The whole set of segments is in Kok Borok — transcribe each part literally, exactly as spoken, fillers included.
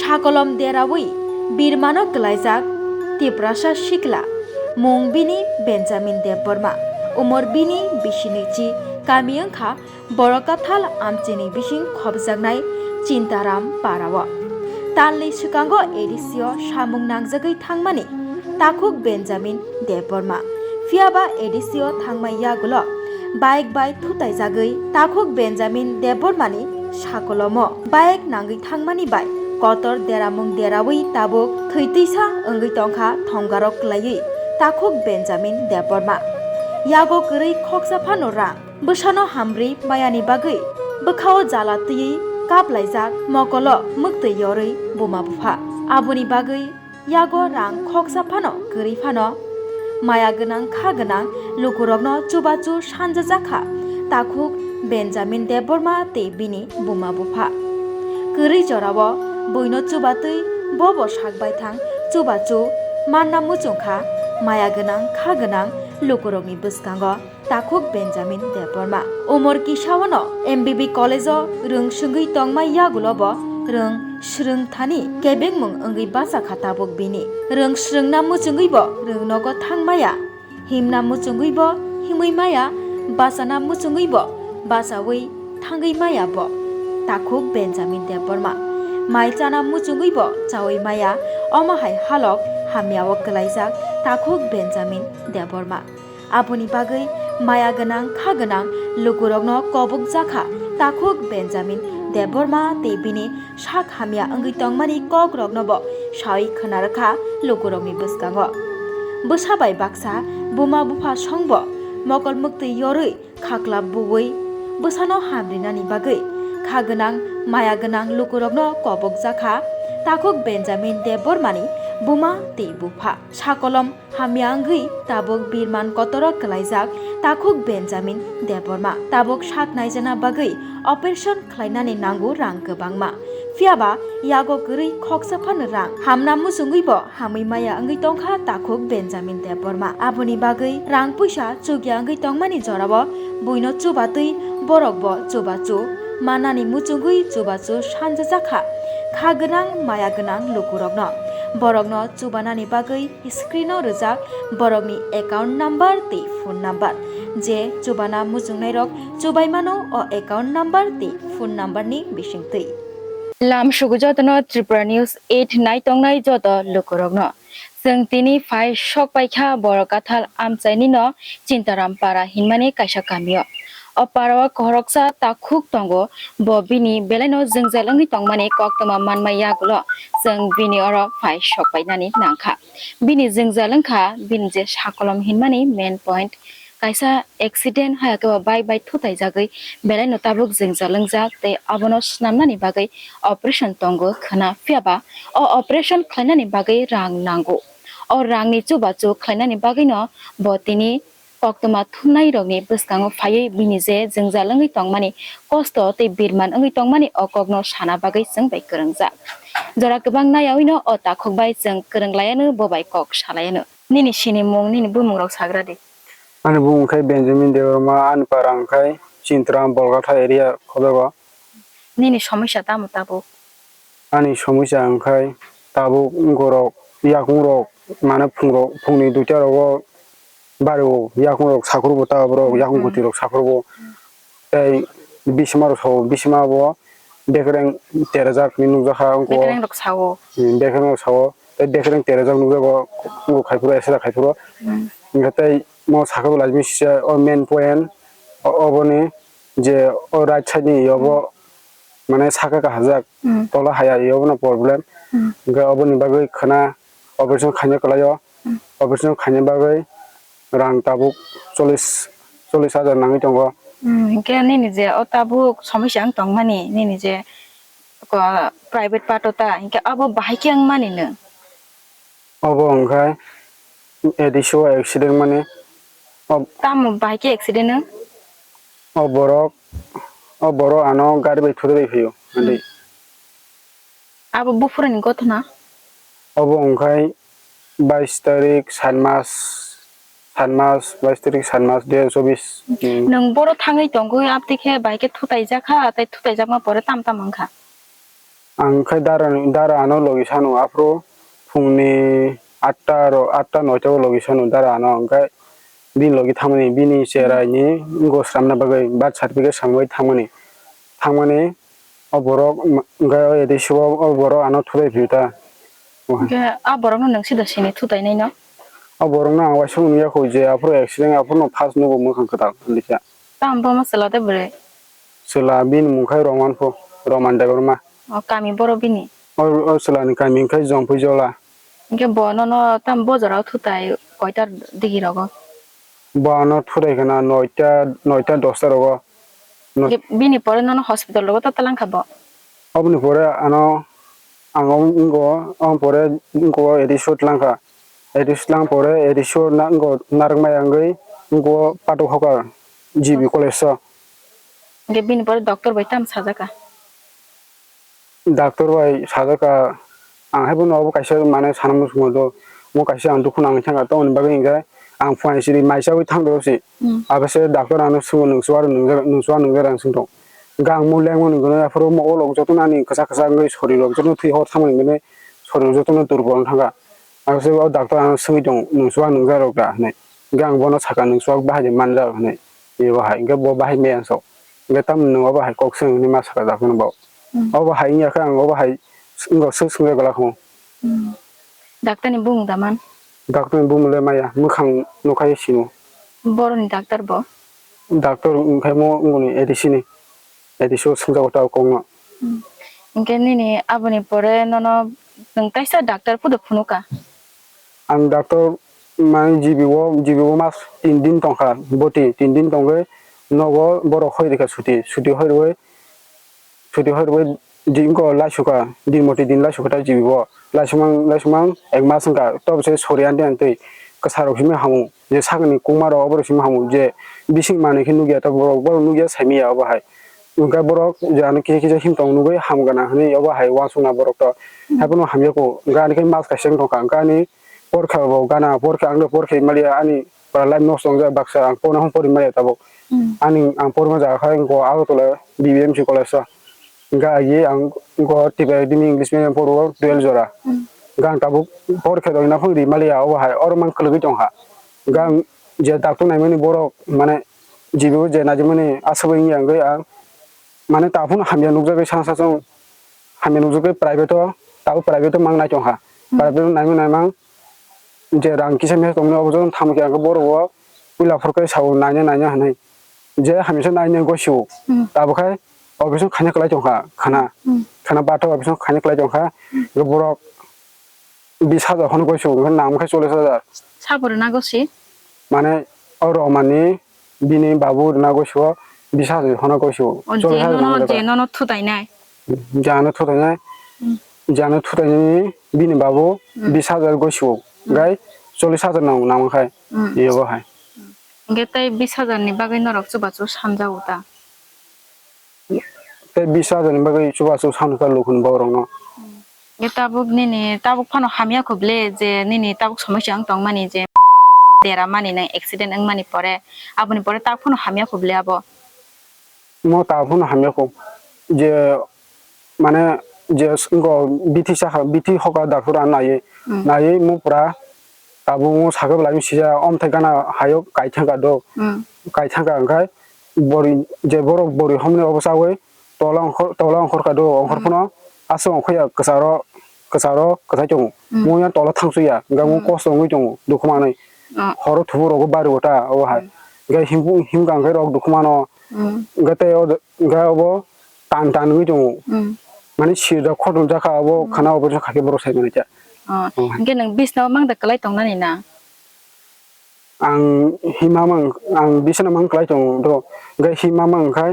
Sakolom derawi birmano kwlaijak Tiprasa sikla, mung bini Benjamin Debbarma, umor bini bisinichi, kami wngkha Borokathal amchini bising khopjaknai Chintaram parao. Talni swkango A D C o samung nangjagwi thangmani takhuk Benjamin Debbarma. Phiyaba A D C o thangmai yagulo bike bai thutaijagwi takhuk Benjamin Debbarmani sakolomo bike nangwi thangmani bai kotor deramung derawi tabuk thwi twisa wngwi tongkha thonggarok kwlaiwi takhuk Benjamin Debbarma. Yago kwrwi khoksa phano rang. Bwsano hamri mayani bagwi bwkhao jala twiwi kaplaijak mokolo mwktwi yorwi buma bupha. Aboni bagwi yago rang khoksa phano kwrwi phano maya gwnang kha gwnang lukurokno chubachu sanjajakha takhuk Benjamin Debbarma tei bini buma bupha. Kwrwi jorao buino chubatwi bobo sak baithang chubachu manna muchungkha maya gwnang kha gwnang lukurokni bwskango. Takhuk Benjamin Debbarma. Umor kisaono M B B college o rwng swngwi tongmai yagulo bo rwng swrwng thani kebengmung wngwi bachakha tabuk bini. Rwng swrwngna muchungwi bo rwng nogo thangmaya, himna muchungwi bo himwi maya, bachana muchungwi bo bachawi thangwi maya bo. Takhuk Benjamin Debbarma. Mai chana muchungwi bo chawi maya, omo hai halok hamyao kwlaijak takhuk Benjamin Debbarma. Aboni bagwi maya gwnang kha gwnang lukurokno kobokjakha takhuk Benjamin Debbarma tei bini sak hamya wngwi tongmani kokrokno bo sawi khwnarwkha lukurokni bwskango. Bwsa bai baksa buma bupha songbo mokol mwktwi yorwi khakla buwi bwsano hamrinani bagwi kha gwnang maya gwnang lukurokno kobokjakha takhuk Benjamin Debbarmani buma tei bupha. Sakolom hamya wngwi tabuk birman kotoro kwlaijak takhuk Benjamin Debbarma. Tabuk sak naijana bagwi operation khlainani nango rang kwbangma. Phiyaba yago kwrwi khoksa phano rang. Hamna muchungwi bo hamwi maya wngwi tongkha takhuk Benjamin Debbarma. Aboni bagwi rang puisa chukya wngwi tongmani jorao buino chubatwi borok bo chubachu manani muchungwi chubachu sanjajakha. Kha gwnang maya gwnang lukurokno. Borokno chubanani bagwi screen o rijak borokni account number tei phone number. Je chubana muchungnairok chubaimano o account number tei phone number ni bisingtwi. Lam sugu jotono Tripura News eight nai tongnai joto lukurokno. Chwng tini phai sok paikha Borokathal amchaini no Chintaram para hinmani kaisa kamio. O parao khoroksa takhuk tongo, bo bini belaino jwngjal wngwi tongmani koktwma manmai yagulo chwng bini oro phai sok painani nangkha. Bini jwngjal wngkha bini je sakolom hinmani main point. Kaisa accident haya khe bo bike bai thutai jagwi belaino tabuk jwngjal wngjak tei abono swnamnani bagwi operation tongo khwna, phiyaba o operation khlainani bagwi rang nango. O rangni chubachu khlainani bagwino bo tini koktwma thumnairokni bwskango phaiwi bini je jwngjal wngwi tongmani, kosto tei birman wngwi tongmani o kokno sana bagwi chwng bai kwrwngjak. Jora kwbang naiyaui no o takhuk bai chwng kwrwng laiano, bo bai kok salaiano. Nini sinimung, nini bumungrok sagra di. Ani bumung khe Benjamin Debbarma, ani para wngkha Chintaram, Bolgatha area Kholego. Nini somosya tamo tabuk? Ani somosya wngkha tabuk borok yakungrok, mane phungrok, phungni duita rogo bari o yakungrok sakhurbo, ta borok yakung kwtwirok sakhurbo. Tei bisima rok sao, bisima bo bekereng terajak ni nukjakha wngkha o. Bekereng rok sao. Hmm, bekereng rok sao. Tei bekereng terajak nukjago, wngkha khai phuru, esera khai phuru. Hmm. Wngkha tei mo sakha bo lajmi sisa o main point o-, oboni je o right side ni yobo mane sakha kahajak, hmm, tola haya yobono problem. Hmm. Wngkha oboni bagwi khwna operation khaina kwlaio. Hmm. Operation khaina bagwi rang tabuk chollish, chollish hajar nangwi tongo. Hmm, hinkhe nini je o tabuk somosya wng tongmani, nini je ko-, private part o ta, hinkhe abo bahai khe wngmani nwng? Obo wngkha A D C o accident mani. O tamo bahai khe accident wng? O borok, o borok ano gari bai thudai phaiyo. Hmm. Abo buphuruni gothona? Obo wngkha bais tarik, sat mas, sat mas, bais tarik, sat mas, dui hazar chobis. Hmm. Nwng boro thangwi tongwi aboni khe bai khe thutai jakha, tei thutai jakma pore tam tam wngkha? Ang khe dara, dara ano logi sano, aphuru phungni atta ro, atta noita o logi sano dara ano, hwnkhe bini logi thangmani, bini cherai ni wngkha swnamna bagwi, birth certificate swnamna bagwi thangmani, thangmani o borok, hwnkhe o A D C o, o borok ano thutai phiyota. Hwnkhe a borok no nwng sida sini thutai nai no? O borok no ang waisa nukya kho je aphuru accident, aphuru no first nugo mwkhang kwtal hinwi khe. Tamo bomo chwla de bwrwi? Chwla bini mung khai Roman pho, Roman Debbarma. O kami boro bini? O, o chwla ni kami khai Jongpui Jola. Hwnkhe bo nono tamo bojaro thutai koitar digi rogo? Bo ano thutai khna noita, noita dosta rogo. No- Hwnkhe bini pore nono hospital rogo ta talang kha bo? Oboni pore ano ang o wngkho, ang pore wngkho A D C o twlang kha. A D C o twlang pore A D C o na-, wngkho narwkmaya wngwi wngkho Patok Hokar G B college o. Hwnkhe bini pore doctor bai tamo sajak kha? Doctor bai sajak kha, ang hai bono obo kaisa mane sana muchungo do, mo kaisa ang dukhu nangwi thangkha, tongoni bagwi hinkhe ang phuaini siri mai chawi thangdo si. Hmm. Abo se doctor ano swngwi nwng chuwaro nwngjak, nwng chuwaro nwngjak ang swngtong. Hwnkhe ang mo lengmani hwnwi aphuru mo olok jotono ani kwchak kwchak wngwi sorirok jotono thwi hor thangmani hwnwi sorirok jotono durbol wng thangkha. Ang se o doctor ano swngwi tong, "Nwng chuwak nwngjak rok da?" hinwi. Hwnkhe ang bono sakha, "Nwng chuwak bahai de manjak," hinwi. Ebo hai, hwnkhe bo bahai maya sok. Hwnkhe tamni nwng obo hai kok swng hinwi ma sakha doctor no bo. Hmm. Obo hai wngya khe ang obo hai wngkha swk swngwi glak kho. Hmm. Doctor ni bumung da man? Doctor ni bumung le maya, mwkhang nukha ye sino. Boroni doctor bo? Doctor wngkhe mo wngoni A D C ni. A D C o swngjago ta o kokno. Hmm. Hwnkhe nini aboni pore nono nwng kaisa doctor podo phunukha? Ang doctor mane G B o, G B o mas tin din tongkha, boti tin din tongwi nogo borok hoi rikha suti, suti hoi rwi, suti hoi rwi di wngkha laisukha, din moti din laisukha ta G B o, laisukmang, laisukmang ek mas wngkha, tobo se sori ani ani twi kwsarok simi hamu. Je sakni kokma rok oborok simi hamu je bising manwi khe nukya ta borok, borok nukya saimanya obo hai. Hwnkhe borok je ano kisa kisa himtong nugwi ham gana hinwi obo hai uansukna borok to. Hmm. Haiphano hamya kho, hwnkhe ani khe mas kaisa wng tongkha, hwnkhe ani porkha bo gana, porkha ang no porkha maliya, ani pura life nosto wngjak baksa, ang porno hwn pori maliya tabuk. Hmm. Ani ang porma jaga khe wngkha Agartala B B M C college o. Hwnkhe agi ang go tibai bini English medium poro twelve jora. Hmm. Hwnkhe ang tabuk porkha dogwi naphang ri maliya obo hai, oro mang kwlwgwi tongkha. Hwnkhe ang je doctor naimani borok mane G B o je naijimani aswk wngya wngwi ang mane taphano hamya nukjagwi sana sachung hamya nukjagwi private o, tabuk private o mang nai tongkha. Hmm. Private o naimang naimang je rang kisa misa tongmani obo jotono tamo khe ang borok o puila phor khe sao naina naina hinwi je hamya se naina gosio. Hmm. Tabuk khai operation khaina kwlai tongkha khana. Hmm. Khana bathok operation khaina kwlai tongkha. Hmm. Borok bis hajar hono gosio, hwnkhe nang khe chollish hajar. Sabo rwna gosi? Mane o rwmani bini babu rwna gosio bis hajar hono gosio. O je chollish hajar nono, rwna je nono thutainai? Jano thutainai, hmm, jano thutainai bini babu, hmm, bis hajar gosio, hmm, gai chollish hajar nango nangma khai, hmm, yogo hai. Hwnkhe tei bis hajar ni bagwi norok chubachu sanjago ta? Tei bis hajar ni bagwi chubachu sanjak ta lukhuni borok no. Hwnkhe tabuk nini tabuk phano hamya kho ble je nini tabuk somosya wng tongmani je dera mani nang accident wngmani pore aboni pore tabuk phano hamya kho ble abo. Mo tabuk phano hamya kho je mane je wngkho bithi sakha, bithi hoka doctor ano naiwi, hmm, naiwi mo pura tabuk mo sakhe belai sijak omthai gana haio kaithangkha do, hmm, kaithangkha hwnkhe bori je borok bori homni obo chawi tola ongkhor, tola ongkhorkha do, ongkhor, hmm, phano aswk ongkhoya kwcharo, kwcharo kwthai tongo, hmm, mo yang tola thangsuya hwnkhe mo, hmm, kosto wngwi tongo dukhu manwi, oh, horo thubu rogo bari ota obo hai, hmm, hwnkhe himkha hwnkhe rok dukhu mano, hmm, hwnkhe tei o, hwnkhe obo tan tan wngwi tongo. Hmm. Mane sirjak khotol jakha abo, hmm, khana operation khaikhe borok sai manwi kha. Oh, oh, hwnkhe nwng bisna o mangda kwlai tongnani na? Ang hima mang, ang bisna mang kwlai tongo do. Hwnkhe hima mang khai,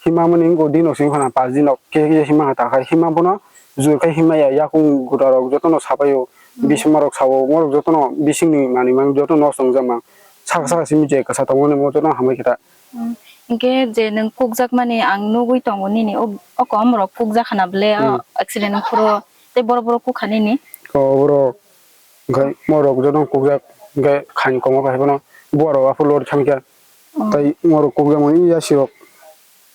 hima mani wngkha dino simi phano pash dino kisa kisa hima kha ta khai. Hima bono jur khai hima ya, yakung guda rok jotono sabai o. Hmm. Bisma rok sao, morok jotono bisingni manwi mang jotono nosto wngjak mang. Saka saka simi je kwsa tongmani mo jotono hambai khe ta. Hmm. Hwnkhe je nwng kukjakmani ang nugwi tongo nini o, o kom rok kukjakha na ble o, hmm, accident phuru tei borok borok kukha nini? O borok hwnkhe morok jotono kukjak hwnkhe khaini komo khe bono buarok aphuru lori thangkha. Oh. Tei morok kukjakmani yasirok,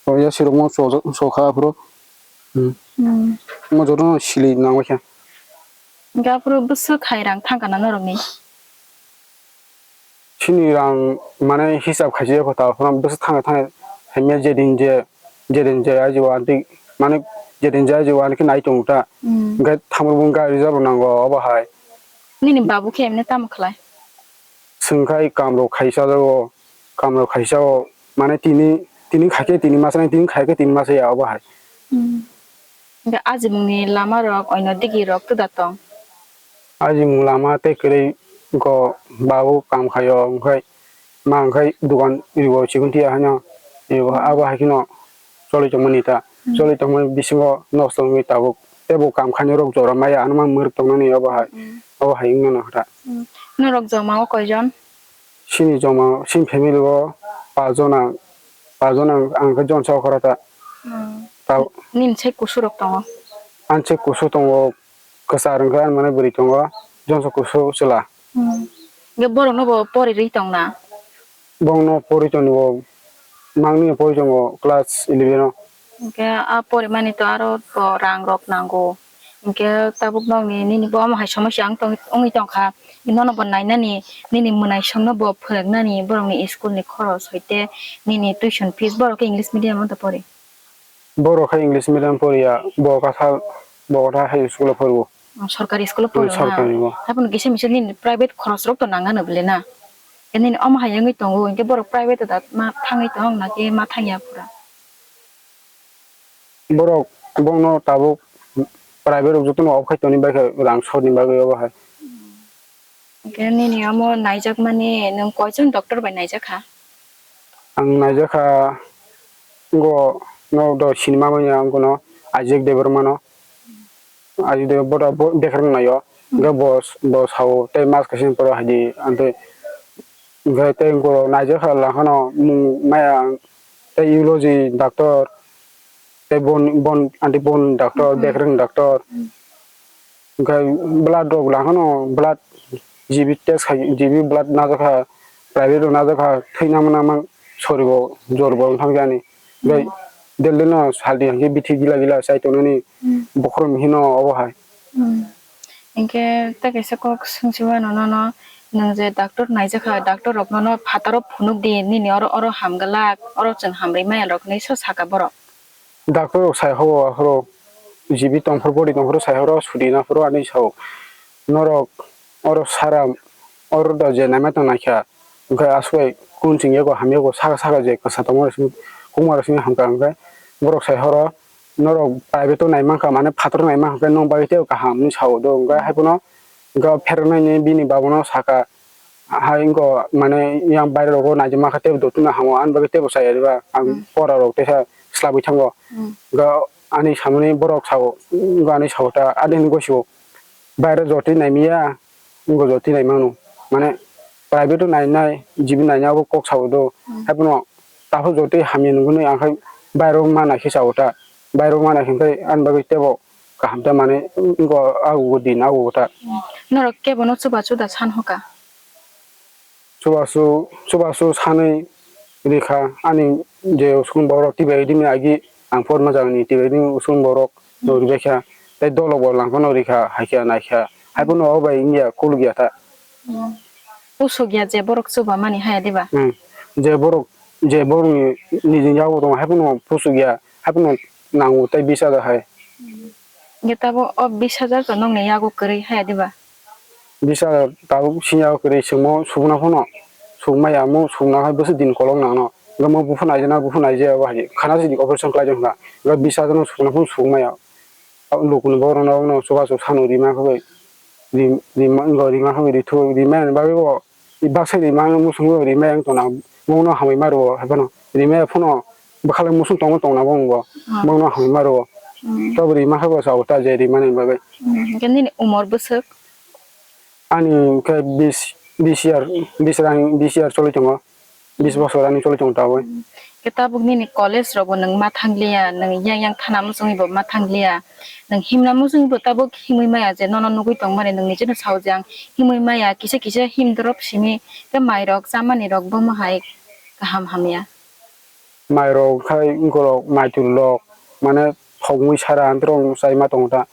o yasirokno chojak, chokha aphuru. Hmm. Hmm. Mo joto no sili nangwi kha. Hinkhe aphuru bwswk hai rang thangkha na norokni? Chini rang mane hisab khaijak kho ta, aphuru bwswk thangwi thangwi hamya jedin je, jedin je aji o anti mane jedin je aji o anti nai tongo ta. Hmm. Hinkhe thamrok bo gari rok nango obo hai. Nini babu khe emne tamo khlai? Chwng khai kamrok khaisa jago, kamrok khaisa o, mane tini, tini khaikhe tini masa nai, tini khaikhe tini masa ya obo hai. Hmm. Hinkhe ajimungni lama rok, oino digi rok twda tong? Ajimung lama tei kwrwi go babu kam khaio, wngkhai ma wngkhai dukan ribo chikon tiya haino, ribo abo hai kheno choli tongmani ta. Hmm. Choli tongmani bisingo nosto wngwi tabuk. Tei bo kam khainai rok jora maya, ano mang mwrwk tongnani obo hai. Hmm. Obo hai wngmano hwta. Hmm. Norok joma o koijon? Chini joma, chini family o pachjon ang, pachjon ang, ang khe jonsao khorata. Hmm. Ta- Nini sai kusu rok tongo? Ang sai kusu tongo, kwchar wngkha, ang mane bwrwi tongo, jonsao kusu chwla. Hmm. Hwnkhe borokno bo pori rwi tong na? Bongno pori tongo, mangni pori tongo class eleven o. Hwnkhe a porimani to aro to rang rok nango. Hwnkhe tabuk nokni nini bo omo hai somosya wng tong-, wngwi tongkha. Nono bo nainani, nini mwnaisongno bo phwrwngnani, borokni school ni khoros hoite nini tuition fees, borok khe English medium o to pori? Borok khe English medium poriya, bo kwthal, bo kwthal hai school o phuru. Oh, sorkari school o phuru na? Sorkari o. Haikhe kisa misa nini private khoros rok to nangano bole na? Khe nini omo hai wngwi tongo, hinkhe borok private o da ma thangwi tong na khe ma thangya pura? Borok bongno tabuk private rok jotono off khai tongni bagwi rang sotni bagwi obo hai. Hwnkhe nini omo naijakmani nwng koijon doctor bai naijakha? Ang naijakha, wngkha no do sinima manya wngkha no Ajay Debbarma no. Ajay Debbarma boda bo bekreng naio. Hwnkhe bo, bo sao tei mas kaisa ni pore hai di, ang tei, hwnkhe tei wngkha naijakha langkhano mung maya ang tei urology doctor tei bon, bon, anti bon doctor, bekreng doctor. Hwnkhe blood rok langkhano blood G B test khai, G B blood najakha, private rok najakha, thwi nangma nangma sori bo jor bo wngthang jani. Hwnkhe Delhi no saldi hwnkhe bithi gila gila chai tongnani bokhorok hino obo hai. Hwnkhe tei kaisa kok swngsi mano nono, nwng je doctor naijakha, doctor rok nono phataro phunuk di, nini oro, oro hamglak, oro chwng hamrwi maya rok hinwi so saka borok. Doctor rok sai ho, aphuru G B tongphuru, body tongphuru sai horo, sudi naphuru ani sao. Norok oro sara, oro da je naima tong naikha, wngkha aswk bai kun ching yago, ham yago, saka saka je kwsa tongma rok simi, kungma rok simi hamkha, wngkha borok sai horo, norok private o nai mankha, mane phataro nai mankha, khe nong bagwi teibo kaham hinwi sao do, wngkha hai phano, wngkha pherwngnani bini babuno saka, Hai wngkha, mane, yang baire rogo naijak mankha, tei dotino hamo, ani bagwi teibo chaya diba, ang pora rok teisa slabwi thango. Ga ani samani borok sao, ga ani sao ta, ani hinwi gosio, baire jotwi naimiya, wngkha jotwi naimano. Mane, private o nainai, G B nainai abo kok sao do. Haiphano, taphuk jotwi hamya nungwi, ang khai baire o ma naikhe sao ta, baire o ma naikhe, ani bagwi teibo kaham ta, mane, wngkha, ago din, ago ta. Norok kebono chubachu da san hoka? Chubachu, chubachu sanwi rikha, ani je usukung borok twibai rimi agi ang porma jagani twibai rimi usukung borok no ribaikha, tei dolok bo langphano rikha, haikha naikha, haiphano o bai wngya, kulugya ta. Pusukya je borok chubamani haya diba? Hmm. Je borok, je borokni nijini yago tongo, haiphano pusukya, haiphano nango tei bis hajar hai. Hwnkhe tabuk o bis hajar to nokni yago kwrwi haya diba? Bis hajar tabuk sini yago kwrwi, chwngmo sukna phano sukmaya, omo sukna hai bwswk din kolok nangno. Hwnkhe omo buphuru naijana, buphuru naijaya, obo hai khana sidi operation khlaijak wngkha. Hwnkhe bis hajar no sukna phano sukmaya. Lukuni borokno chubachu sano rima khe bai, rim-, rima, rima khe bai rithu, rima ni bagwi bo. Baksa rima ang muchungo rima ang tongna, bongno hamwi ma rwo, haiphano rima phano bwkhalai muchung tongma tongna bongbo, bongno hamwi ma rwo. Tobo rima khe bo sao ta je rima ni bagwi. Hwnkhe nini umor bwswk? Ani khe bis, bis year, bis rang, bis year choli tongo, bis bosor ani choli tongo tabuk. Khe tabuk nini college rokbo nwng ma thangliya, nwng yang yang thana muchungwi bo ma thangliya, nwng himna muchungwi bo tabuk himwi maya je nono nugwi tongmani nwng nijeno sao je ang himwi maya, kisa kisa him dorop simi, tei mairok chamani rok bomo hai kaham hamya. Mairok khai borok maitor rok mane thokmui sara antrong chaima tongo ta.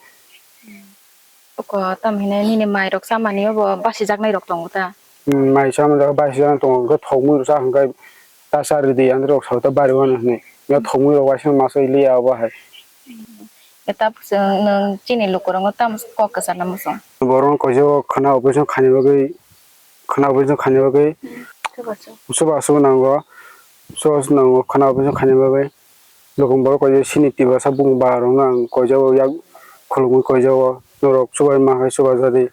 Oko tam hinai nini mai rok chamani obo basijaknai rok tongo ta. Hmm, mai chamani rok basijaknai tongo, hwnkhe thokmui rok cha hwnkhe ta cha rwdi antrok sao ta bari wano hinwi. Ya thokmui rok waisa ma soi liya obo hai. Eta chwng nwng chini lukurokno tamo kok kwcharna muchung. Borokno koijago khwna operation khaina bagwi, khwna operation khaina bagwi chubachu nango, chubachu nango khwna operation khaina bagwi. Lukurok koijago chini tiprasa bumung bararokno ang koijago yak khulumui koijago norok chubai ma hai chubajadi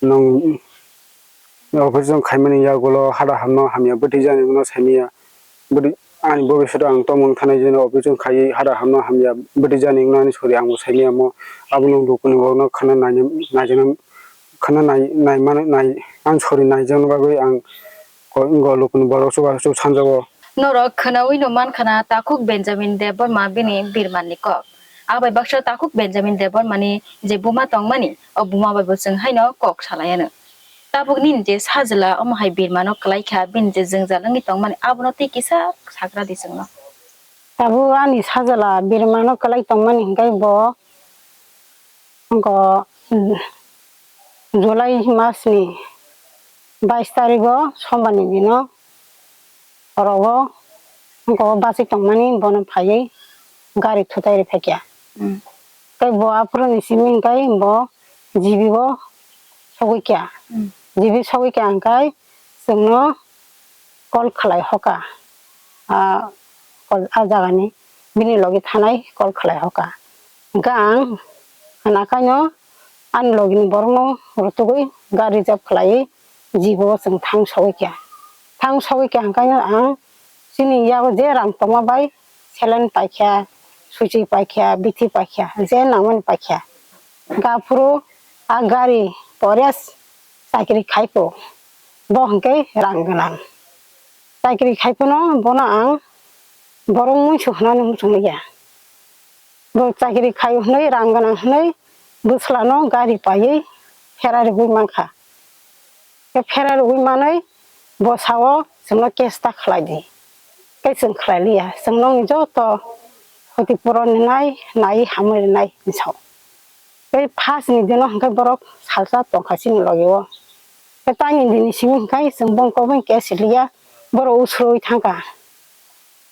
nwng. Operation khaimani yagulo hada hamno hamya bwtwi jani wngno saimanya. Bwtwi ani bobiswt ang tongmung thanai jeno operation khaiwi hada hamno hamya bwtwi jani wngno ani sori angbo saimanya mo. Abono lukuni borokno khana naijak-, naijak-, khana nai-, naimano nai-, ani sori naijakna bagwi ang ko-, wngkha lukuni borok chubachu sanjago. Norok khwnaui no mankha na takhuk Benjamin Debbarma bini birmanni kok. Abai baksa takhuk Benjamin Debbarmani je buma tongmani, o buma bai bo chwng haino kok salai ano. Tabuk nini je sajla omo hai birmano kwlai kha, bini je jwngjal wngwi tongmani, abono tei kisa sagra di chwngno. Tabuk ani sajla birmano kwlai tongmani hwnkhe bo wngkha, mm, July masni bais tarigo sombarni dino orogo wngkha o bachwi tongmani bono phaiwi gari thutai rwphai kha. Mm. Tei bo aphuru ni simi hwnkhe bo G B o sogwi kha. Mm. G B sogwi kha hwnkhe chwngno call khlai hoka. Ah, call, ah jagani bini logi thanai call khlai hoka. Hwnkhe ang hwnakaino ani logini borokno rwtugwi gari reserve khlaiwi G B o chwng thang sogwi kha. Thang sogwi kha hwnkhe ang chini yago je rang tongma bai saline paikha, suchi paikha, bithi paikha, je nangmani paikha. Gaphuru a gari pore chakri khai po, bo hwnkhe rang gwnang. Chakri khai phano bono ang borok muisu hwnani muchungya. Bo chakri khai hwnwi rang gwnang hwnwi bwswlano gari paiwi phera rwgwi mankha. Tei phera rwgwi manwi bo sao chwngno case ta khlai di. Tei chwng khlai liya, chwng nokni joto khoti puron rinai, nai hamwi rinai hinwi sao. Tei first ni dino hwnkhe borok salsa tongkha chini logi o. Tei taini dini simi hwnkhe chwng bongkok bai case liya, borok usrui thangkha.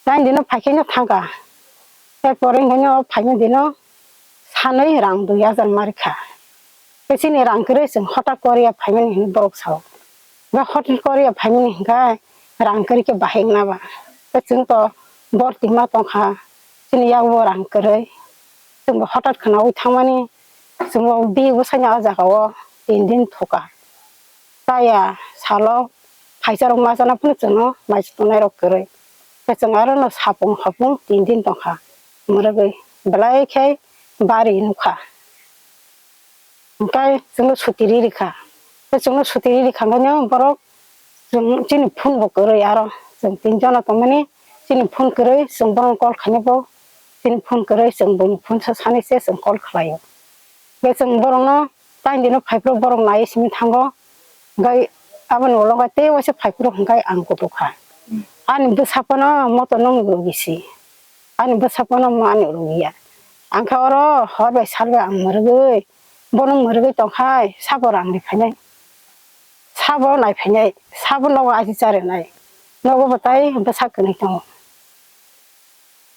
Taini dino phaikhe no thangkha. Tei pore hwnkhe no phaima dino sanwi rang dui hajar marikha. Tei chini rang kwrwi chwng hotak Korea phaimani hinwi borok sao. Ba hotel Korea phaimani hwnkhe rang kwrwi khe bahai wngna ba. Tei chwng to bor tima tongkha, chini yago rang kwrwi. Chwngbo hotat khwnaui thangmani, chwngbo bihik bwsani o jagao tin din thoka. Chaya salo phaisarok machana phano chwngno maisa tongnairok kwrwi. Tei chwng arono sapung hopung tin din tongkha. Mwrwgwi belai khe bari nukha. Hwnkhe chwngno suti ri rikha. Tei chwngno suti ri rikha hwnkhe borok chwng chini phone bo kwrwi aro chwng tin jona tongmani chini phone kwrwi chwng bono call khainai bo chini phone kwrwi chwng buini phone sa sani se chwng call khlaio. Tei chwng borokno taini dino phaiphuru borok naiwi simi thango. Hwnkhe aboni ulo hwnkhe tei waisa phaiphuru hwnkhe ang kutukha. Ani bwsa phano moto nokni rogisi. Ani bwsa phano mo ani rogiya. Ang khe oro hor bai sal bai ang mwrwgwi, bono mwrwgwi tongkhai sabo rang ri phainai. Sabo nai phainai, sabo nogo aji cha rwnai. Nogo bo tai bwsa kwnwi tongo.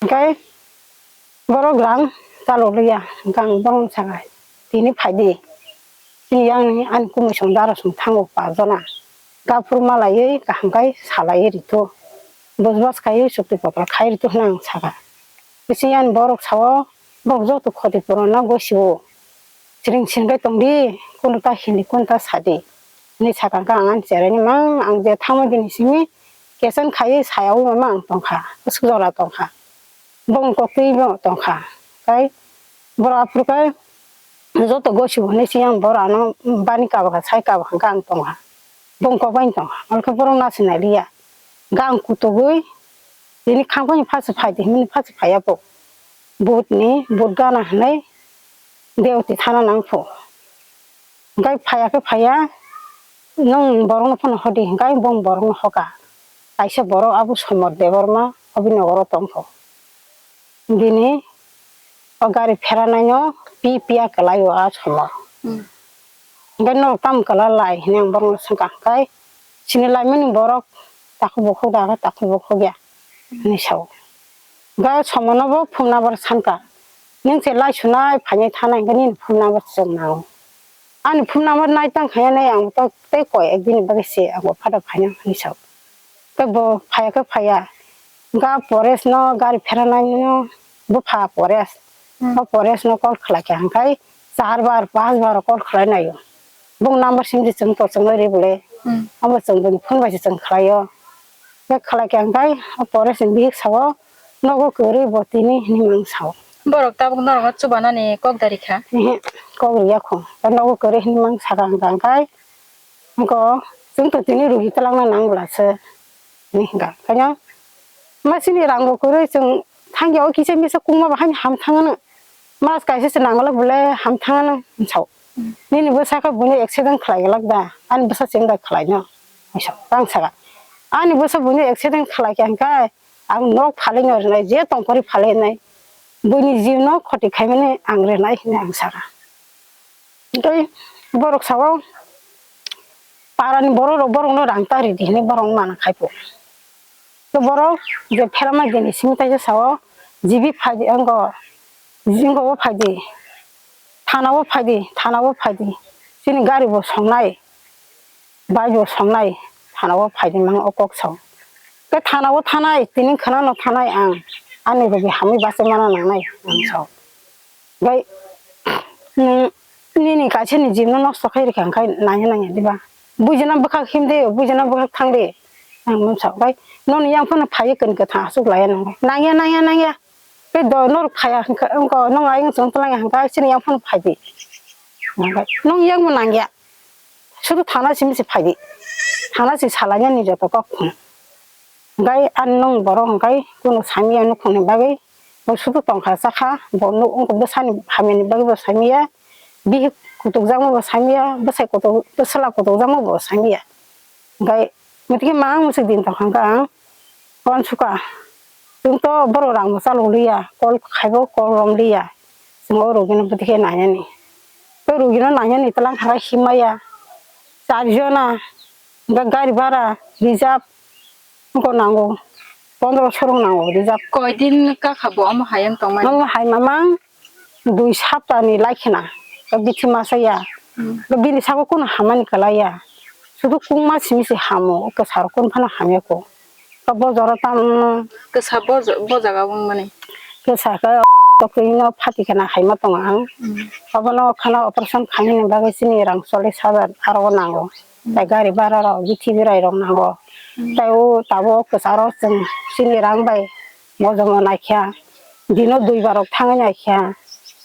Hwnkhe borok rang chalok liya, hwnkhe ang bono sakha, "Tini phai di, chini yang ani kumui song dara song thango pa jona, gaphuru malaiwi kaham khe salaiwi rito, bujbas khaiwi chukti potro khai rito," hwnwi ang sakha. Bising ani borok sao, "Borok joto khoti purana gosio, siring siring khe tong di, kunu ta hini, kunu ta sa di," hwnwi sakha. Hwnkhe ang ani cheraini mang, ang je thangma bini simi kechen khaiwi sayaui mama ang tongkha, bwswk jora tongkha. Bongni koktwi bo tongkha. Tei borok aphuru khe joto gosip hwnwi se yang borok ano bani kaba kha, sai kaba kha, gang tongkha. Bongni kok bai tongkha. Hwnkhe borok nasinai liya. Gang kutugwi tini khangphani phasu phai di hwnwi phasu phaiya bo. Butni, but gana hwnwi dewti thana nang phu. Hwnkhe phaiya khe phaiya, nwng borokno phano hodi, hwnkhe bo borokno hoka. Kaisa borok abo Somor Debbarma, Abhinogoro tongkho. Bini O gari pheranaino pi piya kwlaio a somo. Hmm. Hwnkhe norok tamo kwla lai hinwi ang borokno swngkha, hwnkhe chini laimani borok takhuk bukhuk da khe takhuk bukhuk ya hinwi sao. Hwnkhe somono bo phone number sankha, nwng se lai sunai phainai thanai hwnkhe nini phone number se chwng nango. Ani phone number nai tang khainai ang to tei koi ek din bagwi se ang bo phada phainai hinwi sao. Tei bo phaiya khe phaiya. Ga Paresh no gari pheranaino bupha Paresh. Hmm. O Paresh no call khlai kha hwnkhe char bar, panch bar call khlai naio. Bung number sim di chwng to chwng ri bole. Hmm. Abo chwng bini phone bai se chwng khlaio. Khe khlai kha hwnkhe o Paresh ni bihik sao, nogo kwrwi bo tini hinwi mang sao. Borok tabuk norokno chubanani kok dari kha? Ehe, kok riya kho. Nogo kwrwi hinwi mang saka hwnkha hwnkhe. Wngkha, chwng to tini rugi twlangna nang bwla se, hinwi hwnkha. Khaino, ma chini rang bo kwrwi chwng thangya o kisa misa kungma bo haino ham thangano. Mas kaisa se nangwlak bole ham thangano, hinwi sao. Hmm. Nini bwsa khe buino accident khlai glak da, ani bwsa chwng da khlaino, hinwi sao. Tang saka. Ani bwsa buino accident khlai kha hwnkhe, ang nok phalwi no rwnai, je tongphari phalwi rwnai. Buini jibno khoti khaimani ang rwnai hinwi ang saka. Tei borok sao, parani borok rok borokno rang ta ridi hinwi borok mana khai pho. To borok je pherama gini simi taisa sao, G B phaidi ango, jingo bo phaidi, thana bo phaidi, thana bo phaidi, chini gari bo songnai, bike bo songnai, thana bo phaidi mang o kok sao. Tei thana bo thanai, tini khana no thanai ang, ani rwgwi hamwi bachai mana nangnai ang sao. Bai, nwng nini kaisa ni jibno nosto khai rikha, hwnkhe nangya nangya diba? Buijana bwkhak himdi, buijana bwkhak thangdi. Ang mungsa bai, noni yang phano phaiwi kani kwthang aswk laiya nangya, nangya, nangya, nangya. Tei do norok phaiya hwnkhe, wngkha, nwng ayang chwng twlangya hwnkhe, chini yang phano phaidi. Nwng yakno nangya. Sudu thana simi se phaidi. Thana se salainani joto kok. Hwnkhe ani nwng borok hwnkhe kunu samiya nukhungni bagwi, bo sudu tongkha chakha, bo nuk-, wngkha bwsani hamyani bagwi bo samiya, bihik kutukjakma bo samiya, bwsai kutuk, bwsala kutukjakma bo samiya. Hwnkhe, motike ma ang mwswk din tongkha hwnkhe ang, uansukha, chwngto borok rangbo chalok liya, kol khaibo kol rom liya, chwng o rogino bwtwi khe nainani. Tei rogino nainani twlang kha khe himya, char jona, hwnkhe gari bhara reserve, Wngkha nango, pondro sorong nango rijak. Koi din kakha bo omo hai wng tongmani? Omo hai mamang dui sapta ni lai khna, o bithi masa ya. Hmm. O bini sago kuno hamani kwlai ya. Sudu kungma simi se hamo, o kwsa rok kun phano hamya ko. O bo jora tam. Kwsa bo, bo jaga wngmani? Kwsa khe o twi no phati khna haima tongo ang. Hmm. Obono khana operation khainani bagwi chini rang chollish hajar aro nango. Tei gari bhara rok, bithi birai rok nango. Hmm. Tei o tabuk kwcharo chwng chini rang bai bojomo naikha. Dino dui bar rok thangwi naikha.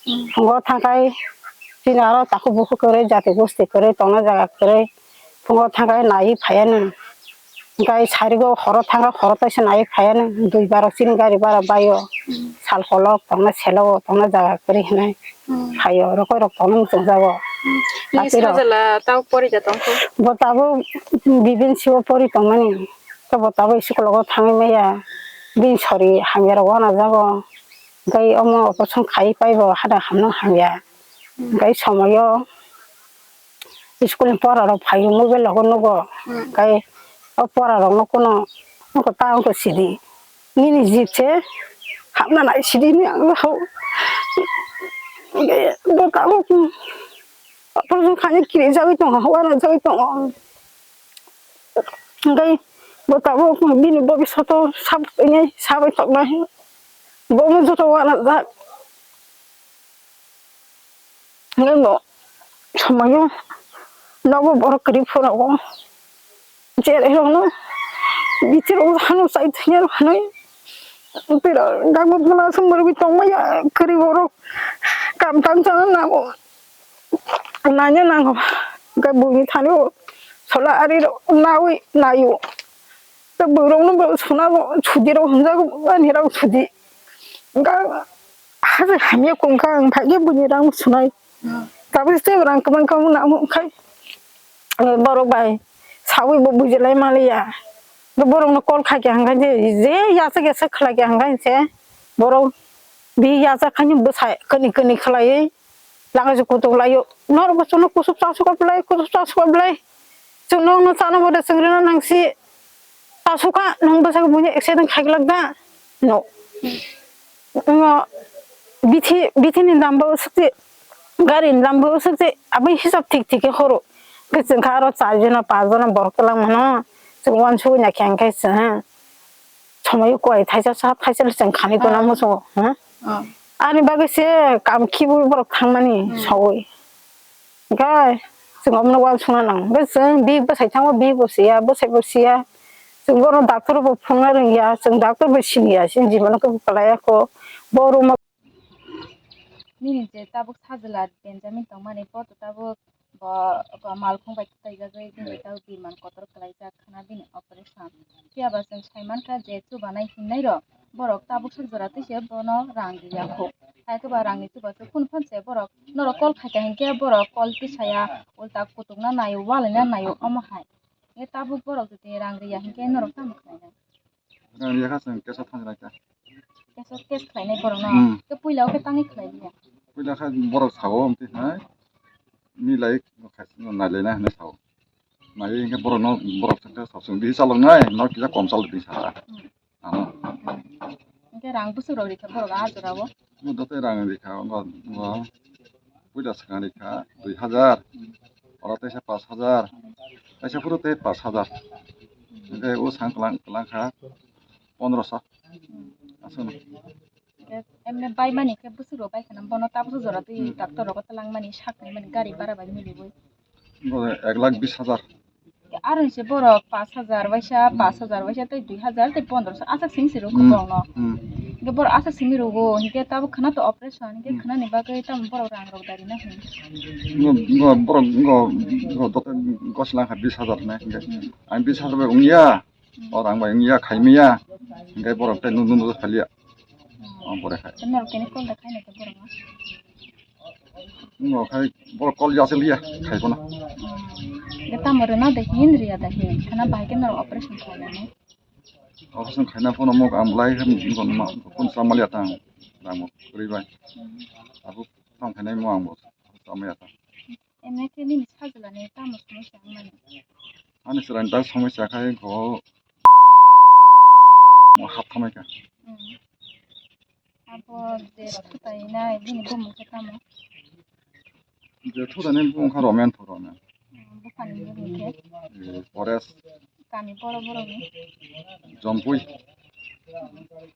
Hmm. Phungo thangkhai chini aro takhuk bukhuk kwrwi, jati gosti kwrwi tongna jaga kwrwi. Phungo thangkhai naiwi phaiya nung. Hwnkhe sarigo horo thangkha, horo taisa naiwi phaiya nung. Dui bar rok chini gari bhara baio. Hmm. Sal kolok tongna selo tongna jaga kwrwi hinwi. Hmm. Phaio, rokoi rok tongna muchungjago. Hmm. Nini Tapiro. Sajla tabo pori ja tongkho? Bo tabo B B M C o pori tongmani. Khe bo tabo school o thangwi maya. Bini sori hamya rok wanajago. Tei omo operation khai pai bo hada hamno hamya. Hmm. Tei somoyo school ni pora rok phaio, mobile rogo nugo. Hmm. Tei o pora rok no kuno, nugo ta wngkha sidi. Nini jib se hamna nai sidi hinwi ang hao. Bo tabuk operation khainai kirijagwi tongo, uanajagwi tongo. Hwnkhe bo tabuk bini bobiswt o sabai tongnai, sabai tongnai. Bo omo joto uanajak. Hwnkhe bo somoyo nogo borok kwrwi phuru o. Cherai rokno bithi rok hano chai thwngya rok hwnwi. Pira gangma phano aswk mwrwgwi tongmaya kwrwi borok kam tang chana nango. Nanya nango. Hwnkhe buini thani o sola ari rok nawi naio. Tei bwrwirokno bo swnabo sudi rok hwnjago, ani rok sudi. Hwnkhe haste hamya kung kha ang, phaikhe buini rang sunai. Hmm. Tabuk se rang kwbang kha, namo khai borok bai sawi bo bujilai maliya. Borokno call khai khe hwnkhe je, je yachak yachak khlai khe hwnkhe se borok Bihik yachak khaini bwsai kani kani khlaiwi lagasu kutuk laio. Norok bo chwngno kusup chasuk belai, kusup chasuk belai. Chwng nokno chana bo de chwng rina nangsi. Chasukha nwng bwsai buino accident khaiglak da. No. Ngo bithi, bithi ni dam bo usuk se, gari ni dam bo usuk se, aboni hisab thik thik khe horo. Khe chwng kha aro char jona, panch jona borok twlang mano. Chwng uansugwi naikhe ang khe chwng. Somoi koi thaisa sa thaisa le chwng khani kona muchungo, ha? Ani bagwi se kam khibu borok thangmani sawi. Hwnkhe chwng omono uansukna nango. Hwnkhe chwng bihik bwsai thango, bihik bo siya, bwsai bo siya. Chwng bono doctor bo phunukna rwngya, chwng doctor bo siniya, chini jibono khe kwlaiya kho. Bo room o Nini je tabuk sajwla Benjamin tongmani, bo to tabuk bo, bo malkhung bai tutaijagwi bini tabuk biman kotor kwlaijak khna bini operation. Phiya ba chwng sai mankha je chubanai hinnairok borok tabuk sak jora twi se bono rang riya kho. Hai khe ba rangni chubachu phone phone se borok norok call khaikha hinkhe borok call tisaya ulta kutukna naio, walaina naio omo hai. Hinkhe tabuk borok jodi rang riya hinkhe norok tamo khlainai? Rang riya kha chwng kesa thang lai kha. Kesa case khlainai borok no. Hmm. Ke puila o khe tangwi khlai liya. Puila kha borok sao amtwi hai. Milai khai nailai na hinwi sao. Naiwi hinkhe borok no, borok thangkhe sao chwng bisi chalok nai, no kisa kom chalok di sa. Hmm. Ano. Hinkhe rang bwswk rok rikha borok a jora o. Bo dote rang rikha, bo, bo. Puila swkang rikha dui hajar, oro teisa pash hajar, teisa phuru tei pash hajar. Hwnkhe o sang kwlang, kwlang kha pondroso. Aswkno. Emne bai mani khe bwswk rok bai khana bono tabuk jora twi doctor rogo twlang mani sakni mani gari bara bai miliwi. Bo ek lakh bis hajar. Aro se borok pash hajar waisa, pash hajar waisa tei dui hajar tei pondroso aswk simi se rwkha Hmm. borokno. Hmm. Hinkhe borok aswk simi rwgo, hinkhe tabuk khwna to operation, hinkhe Hmm. khwnani bagwi tamo borok rang rok dari na hin. Ngo, ngo, borok, ngo, ngo, dote gosla kha bis hajar hinai hinkhe. Hmm. Ang bis hajar bai wngya, Hmm. o rang bai wngya, khaimaya, hinkhe borok tei nunu nunu phaliya. Hmm. O, borok khai. Tei norok kene call da khaina khe borok no? Wngkha khai borok call ya se liya, khai bono. Hmm. Ge tamo rwna da hin, riya da hin. Khana bahai khe norok operation khainani. Operation khaina phone mo ang lai khe phone sa maliya tang. Rang mo kwrwi bai. Hmm. Abo tamo khainai mo ang bo sa maliya tang. Emne khe nini sajwlani tamo somosya wngmani? Ani chwraini ta somosya khai ko mo hap thamai kha. Hmm. Abo je thutainai bini bumung khe tamo? Je thutainai bumung kha Romen Thorone. Hmm, buphani bumung khe? Eh, Pores. Kami boro borok ni? Jompui.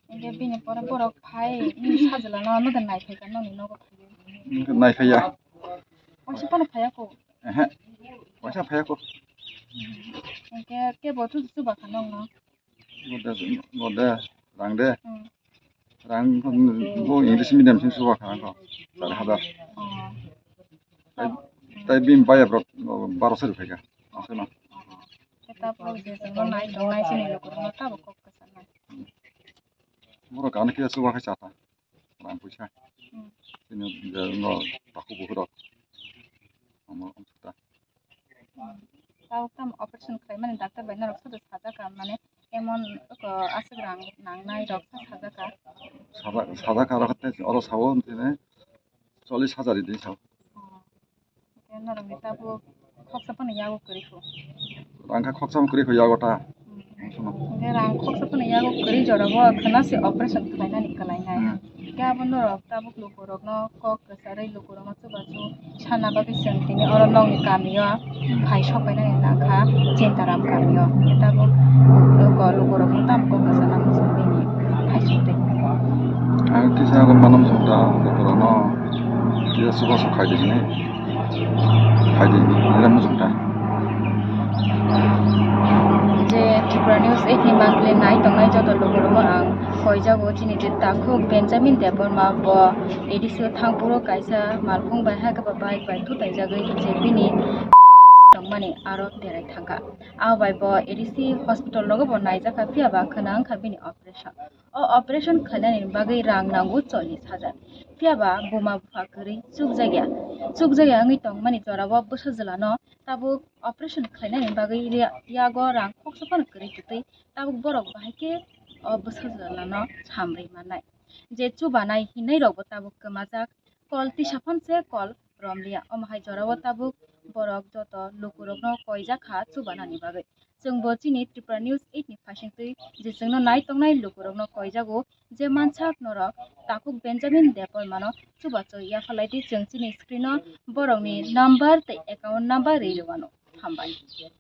Hinkhe bini pore borok phai nini sajwlano ano de naiphai kha nokni nogo phaiwi? Hinkhe naiphaiya. Waisa phano phaiya kho? Ehe. Waisa phaiya kho. Hinkhe kebo thu chuba kha nokno? Gode, gode, rang de. Hmm. Rang bo English medium sing chuba kha ko. Char hajar. Oh. Tai, tai bini baya borok baro sari phai kha. Aswkno. Khe tabuk je chwngno nai tongnai chini lukurokno tabuk kok kwchangna. Borok ano khe chuba khe chata. Rang puisa. Hmm. Chini je no takhuk bukhuk rok. Omo wngkha ta. Hmm. Tabuk tamo operation khlaimani doctor bai norok sodo sajak kha, mane emon ko aswk rang nangnai rok sa sajak kha. Sajak, sajak kha rok tei oro sao tini chollish hajar di sao. Hmm. Khe norokni tabuk khoksa phano yago kwrwi kho. Rang kha khoksa phano kwrwi kho yago ta. Hmm. Hwnkhe rang khoksa phano yago kwrwi jora bo khwna se operation khlainani kwlainai. Hmm. Khe abo norok tabuk lukurokno kok kwcharwi lukurokno chubachu sana bagwi chwng tini oro nokni kamio Hmm. phai sokpainani nangkha Chintaram kamio. Khe tabuk lukurokno tamo kok kwchana muchung bini phai sokti. Ang kisa abo manam song ta lukurokno kisa chubachu khaidi hinwi. Phaidi, nini muchung ta. Je Tripura News eight ni monthly nai tongnai joto lukurokno ang koijago chini je takhuk Benjamin Debbarma bo A D C o thang phuru kaisa malkhung bai ha khe bo bike bai thutaijagwi je bini tongmani aro berai thangkha. Abo bai bo A D C hospital rogo bo naijakha, phiya ba khwna wngkha bini operation. O operation khlainani bagwi rang nango chollish hajar. Phiya ba buma bupha kwrwi chukjakya. Chukjakya wngwi tongmani jorao bwsajwlano tabuk operation khlainani bagwi ri-, yago rang khoksa phano kwrwi kwtwi tabuk borok bahai khe o bwsajwlano samrwi mannai. je chubanai hinwi rokbo tabuk kwmajak, kol tisa phano se kol romliya. Omo hai jorao tabuk borok joto lukurokno koijak kha chubanani bagwi. Chwngbo chini Tripura News eight ni phaisingtwi je chwngno nai tongnai lukurokno koijago, je mansak norok takhuk Benjamin Debbarmano chubachu yapharlaidi chwng chini screen-o borokni number tei account number rwi rwano. Hambai.